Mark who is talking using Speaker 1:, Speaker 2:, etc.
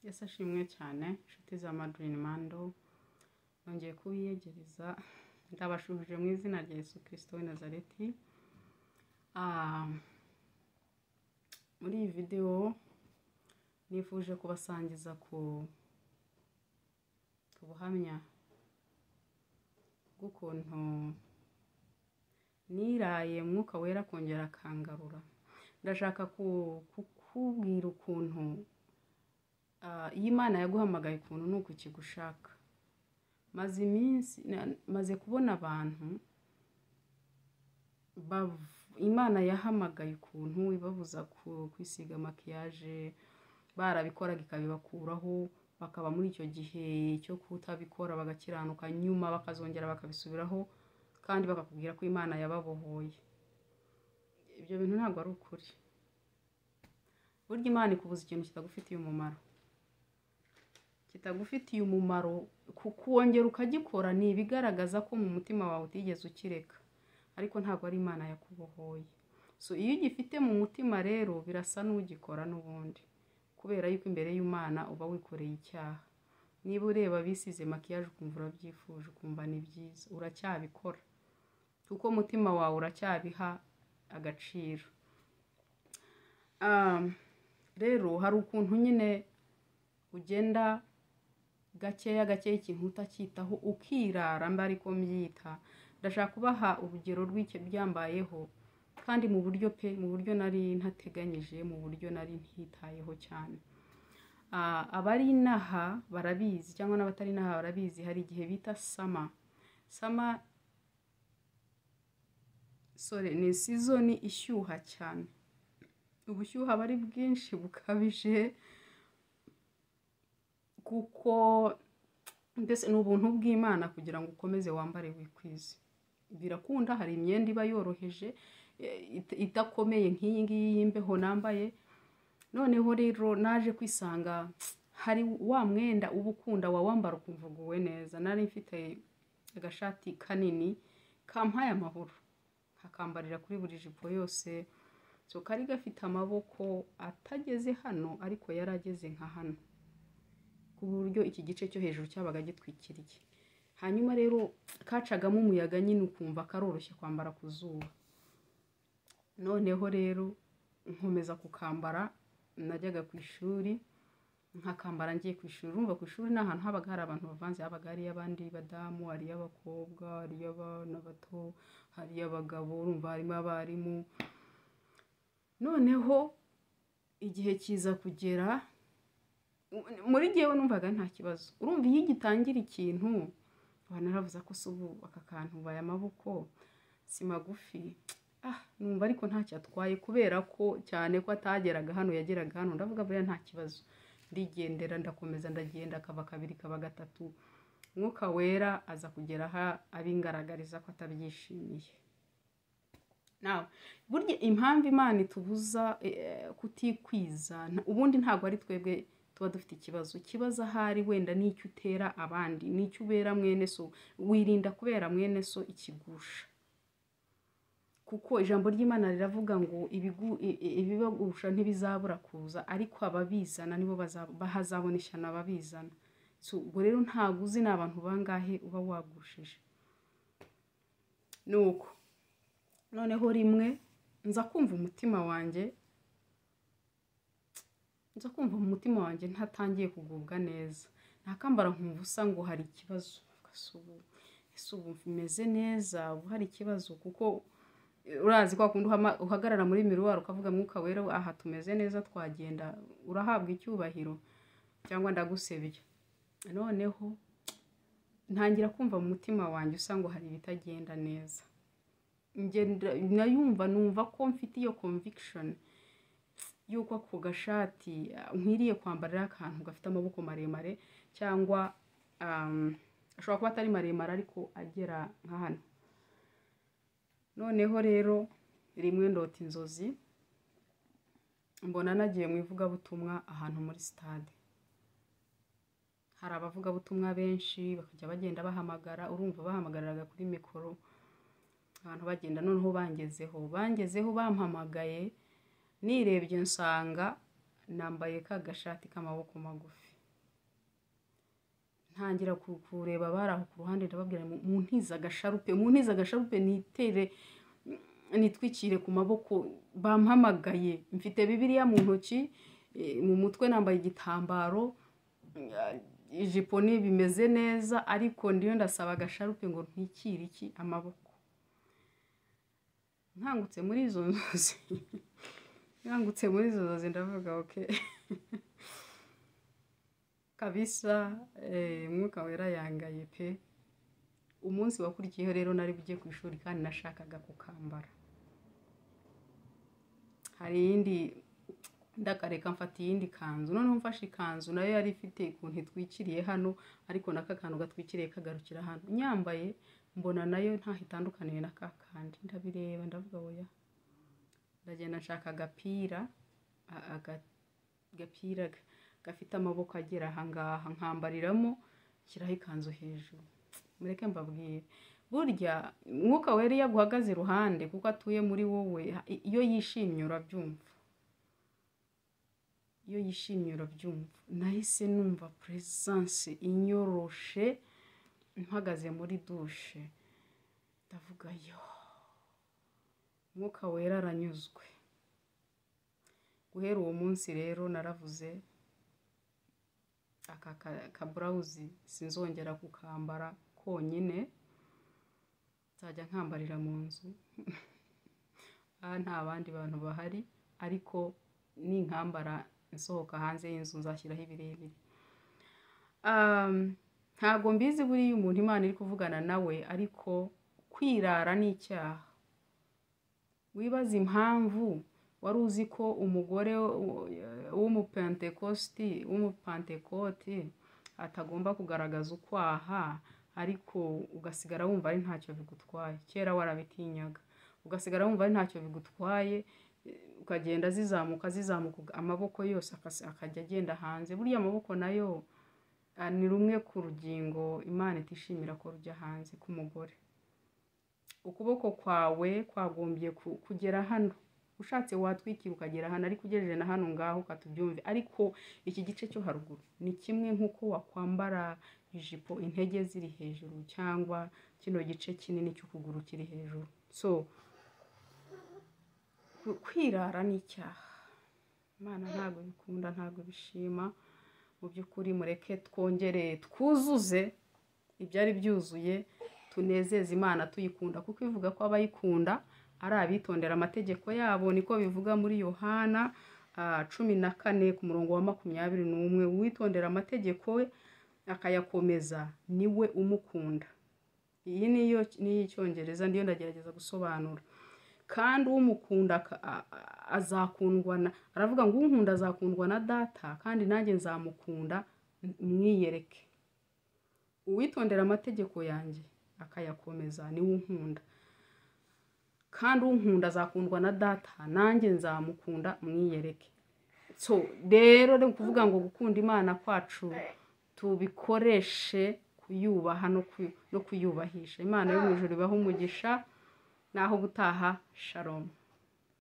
Speaker 1: Yesu ashimwe cyane, inshuti za Madrine Mando, nongeye kubiyegereza, ndabashuhuje mu izina rya Yesu Kristo w'i Nazareti. Muri iyi videwo nifuje kubasangiza ku buhamya bw'ukuntu niraye Mwuka Wera kongera akangarura. Ndashaka kukubwira ukuntu iyo Imana yaguhamagaye, ukuntu ni uku kigushaka. Maze iminsi maze kubona abantu Imana yahamagaye, ukuntu ibabuza kwisiga maquillage, barabikoraga ikabibakuraho, bakaba muri icyo gihe cyo kutabikora bagakiranuka, nyuma bakazongera bakabisubiraho, kandi bakakubwira ko Imana yababohoye. Ibyo bintu ntabwo ari ukuri. Burya Imana ikubuza ikintu kitagufitiye umumaro, kitagufitiye umumaro kuwongera ukagikora ni ibigaragaza ko mu mutima wawe utigeze ukireka, ariko ntabwo ari Imana yakubohoye. So iyo ugifite mu mutima rero birasa n'ugikora n'ubundi, kubera yuko imbere y'Imana uba wikoreye icyaha. Niba ureba bisize maquillage ukumva urabyifuje, ukumva ni byiza, uracyabikora kuko umutima wawe uracyabiha agaciro. Rero hari ukuntu nyine ugenda gakeya gakeya ikintu utacyitaho, ukirara, mba ariko mbyita. Ndashaka kubaha urugero rw'icyo byambayeho, kandi mu buryo pe, mu buryo nari ntateganyije, mu buryo nari ntitayeho cyane. Abari inaha barabizi, cyangwa n'abatari inaha barabizi, hari igihe bita summer. Summer, sorry, ni season ishyuha cyane. Ubushyuhe aba ari bwinshi bukabije, kuko mbese ni ubuntu bw'Imana kugira ngo ukomeze wambare wikwize. Birakunda, hari imyenda iba yoroheje, idakomeye nk'iyi ngiyi y'imbeho nambaye. Noneho rero naje kwisanga hari wa mwenda uba ukunda, wawambara ukumva uguwe neza. Nari mfite agashati kanini kampaye amahoro, nkakambarira kuri buri jipo yose. So kari gafite amaboko atageze hano, ariko yari ageze nka hano, ku buryo iki gice cyo hejuru cyabaga gitwikiriye. Hanyuma rero kacagamo umuyaga nyine, ukumva karoroshye kwambara ku zuba. Noneho rero nkomeza kukambara, najyaga ku ishuri nkakambara ngiye ku ishuri. Urumva ku ishuri ni ahantu habaga hari abantu bavanze, habaga hariyo abandi badamu, hariyo abakobwa, hariyo abana bato, hariyo abagabo, urumva harimo abarimu. Noneho igihe kiza kugera, muri jyewe numvaga nta kibazo. Urumva iyo ugitangira ikintu, naravuze ko se ubu aka kantu ubaye amaboko si magufi, numva ariko ntacyo atwaye, kubera ko cyane ko atageraga hano, yageraga hano. Ndavuga buriya nta kibazo, ndigendera, ndakomeza ndagenda, kaba kabiri, kaba gatatu. Mwuka Wera aza kugera aha abingaragariza ko atabyishimiye. Nawe burya impamvu Imana itubuza kutikwiza, ubundi ntabwo ari twebwe tuba dufite ikibazo. Ikibazo ahari wenda n'icyo utera abandi, n'icyo ubera mwene so. Wirinda kubera mwene so ikigusha, kuko ijambo ry'Imana riravuga ngo ibibagusha ntibizabura kuza, ariko ababizana nibo bahazabona ishyano ababizana. So ubwo rero ntabwo uzi ni abantu bangahe uba wagushije. Nuko noneho rimwe nza kumva umutima wanjye, nza kumva mu mutima wanjye ntatangiye kugubwa neza. Nakambara nkumva usa ngo hari ikibazo. Ese ubu meze neza, ubu hari ikibazo? Kuko urazi kwa kundi uhagarara muri miroir ukavuga: "Mwuka Wera, aha tumeze neza, twagenda, urahabwa icyubahiro cyangwa ndagusebya?" Noneho ntangira kumva mu mutima wanjye usa ngo hari ibitagenda neza. Nayumva numva ko mfite iyo conviction yuko ako gashati nkwiriye kwambarira akantu gafite amaboko maremare, cyangwa ashobora kuba atari maremare ariko agera nka hano. Noneho rero rimwe ndota inzozi, mbona nagiye mu ivugabutumwa ahantu muri sitade, hari abavugabutumwa benshi, bakajya bagenda bahamagara. Urumva bahamagariraga kuri mikoro, abantu bagenda. Noneho bangezeho bampamagaye, nirebye nsanga nambaye ka gashati k'amaboko magufi. Ntangira kureba abari aho ku ruhande, ndababwira muntize agasharupe, muntize agasharupe, nitere nitwikire ku maboko. Bampamagaye mfite Bibiliya mu ntoki, mu mutwe nambaye igitambaro, ijipo ni bimeze neza, ariko ndiyo ndasaba agasharupe ngo ntwikire iki amaboko. Nkangutse muri izo nzozi, nkangutse muri izo nzozi ndavuga okay kabisa, Mwuka Wera yangaye pe. Umunsi wakurikiyeho rero nari bujye ku ishuri kandi nashakaga kukambara. Hari iyindi ndakareka mfata iyindi kanzu. Noneho mfashe ikanzu nayo yari ifite ukuntu itwikiriye hano, ariko n'aka kantu gatwikiriye kagarukira hano. Nyambaye mbona nayo ntaho itandukaniye na ka kandi, ndabireba ndavuga oya. Ndagenda nshaka agapira, agapira gafite amaboko agera aha ngaha, nkambariramo, nshyiraho ikanzu hejuru. Mureke mbabwire, burya Mwuka Wera iyo aguhagaze iruhande, kuko atuye muri wowe, iyo yishimye urabyumva, iyo yishimye urabyumva. Nahise numva presence inyoroshe, mpagaze muri dushe ndavuga yo, Mwuka Wera aranyuzwe. Guhera uwo munsi rero naravuze aka kaburawuzi sinzongera kukambara konyine, nzajya nkambarira mu nzu aha nta bandi bantu bahari, ariko ninkambara nsohoka hanze y'inzu nzashyiraho ibirebire. Ntago mbizi buriya umuntu Imana iri kuvugana nawe, ariko kwirara ni icyaha. Wibaza impamvu wari uzi ko umugore w'umupentekosti, w'umupantekoti atagomba kugaragaza ukwaha, ariko ugasigara wumva ari ntacyo bigutwaye. Kera warabitinyaga, ugasigara wumva ari ntacyo bigutwaye, ukagenda zizamuka zizamuka, amaboko yose akajya agenda hanze. Burya amaboko nayo ni rumwe ku rugingo Imana itishimira ko rujya hanze k'umugore. Ukuboko kwawe kwagombye kugera hano, ushatse watwikira ukagera hano, ariko ugejeje na hano ngaho ukatubyumve. Ariko iki gice cyo haruguru ni kimwe nk'uko wakwambara ijipo intege ziri hejuru, cyangwa kino gice kinini cy'ukuguru kiri hejuru. So kwirara ni icyaha, Imana ntabwo bikunda, ntabwo bishima. Mu by'ukuri mureke twongere twuzuze ibyari byuzuye, tunezeze Imana tuyikunda, kuko ivuga ko abayikunda ari abitondera amategeko yabo. Niko bivuga muri Yohana 14 ku murongo wa 21, uwitondera amategeko we akayakomeza niwe umukunda. Iyi niyo n'Icyongereza ndiyo ndagerageza gusobanura. Kandi umukunda azakundwa na, aravuga ngo unkunda azakundwa na data, kandi nanjye nzamukunda mwiyereke. Uwitondera amategeko yanjye akayakomeza niwe unkunda, kandi unkunda azakundwa na data, nanjye nzamukunda mwiyereke. So rero ni ukuvuga ngo gukunda Imana kwacu tubikoreshe kuyubaha no kuyubahisha. Imana yo mu ijuru ibahe umugisha. Naho ubutaha, shalom.